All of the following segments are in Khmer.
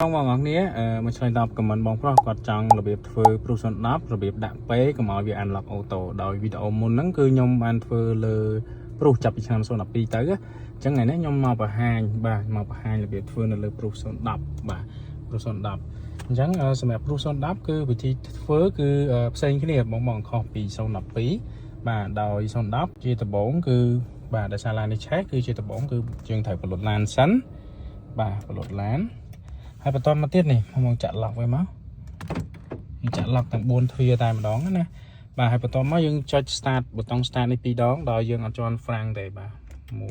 បងបងអរគ្នាមកឆ្លើយតប comment បងប្រុសគាត់ចង់របៀបធ្វើ Prius 010របៀបដាក់ P កុំឲ្យវា unlock auto ដោយវីដេអូមុនហ្នឹងគឺខ្ញុំបានធ្វើលើ Prius ចាប់ពីឆ្នាំ012ទៅអញ្ចឹងថ្ងៃនេះខ្ញុំមកបង្ហាញបាទមកបង្ហាញរបៀបធ្វើនៅលើ Prius 010បាទ Prius 010អញ្ចឹងសម្រាប់ Prius 010គឺវិធីធ្វើគឺផ្សេងគ្នាបងបងខុសពី012បាទដោយ010ជាដំបូងគឺបាទដោយសារឡាននេះឆេះគឺជាដំបូងគឺយើងត្រូវពន្លត់ឡានសិនបាទពន្លត់ឡាន ហើយបន្តមកទៀតនេះមកចាក់ឡុកវាមកយើងចាក់ឡុកទាំង4ទ្វារតែម្ដងណាបាទហើយបន្តមកយើងចុច start ប៊ូតុង start នេះពីរដងដោយយើងអត់ជាន់ហ្វ្រាំងទេបាទ1 2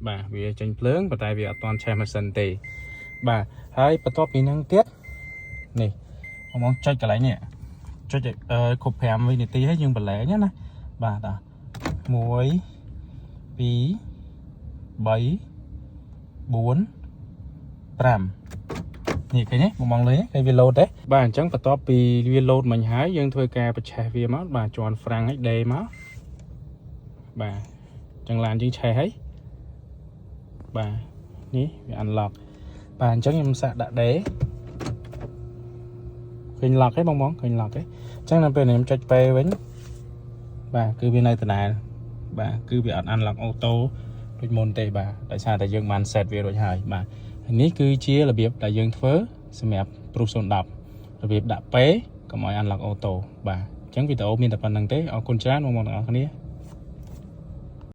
បាទវាចេញភ្លើងប៉ុន្តែវាអត់ទាន់ឆេះម៉ាស៊ីនទេបាទហើយបន្ទាប់ពីហ្នឹងទៀតនេះបងមកចុចកន្លែងនេះចុចឲ្យគ្រប់5វិនាទីហើយយើងបន្លែងណាបាទតា1 2 3 4 5នេះឃើញទេបងបងលុយឃើញវាលោតទេបាទអញ្ចឹងបន្ទាប់ពីវាលោតមិញហើយយើងធ្វើការបញ្ឆេះវាមកបាទជាន់ហ្វ្រាំងឲ្យដេមកបាទអញ្ចឹងឡានយើងឆេះហើយបាទនេះវា unlock បាទអញ្ចឹងខ្ញុំសាកដាក់ដេឃើញ lock ទេបងបងឃើញ lock ទេអញ្ចឹងដល់ពេលខ្ញុំចុច P វិញបាទគឺវានៅដដែលបាទគឺវាអត់ unlock auto ដូចមុនទេបាទដោយសារតែយើងបាន set វារួចហើយបាទហើយនេះគឺជារបៀបដែលយើងធ្វើសម្រាប់ Prius 010របៀបដាក់ P កុំឲ្យ unlock auto បាទអញ្ចឹងវីដេអូមានតែប៉ុណ្ណឹងទេអរគុណច្រើនបងប្អូនទាំងអស់គ្នា។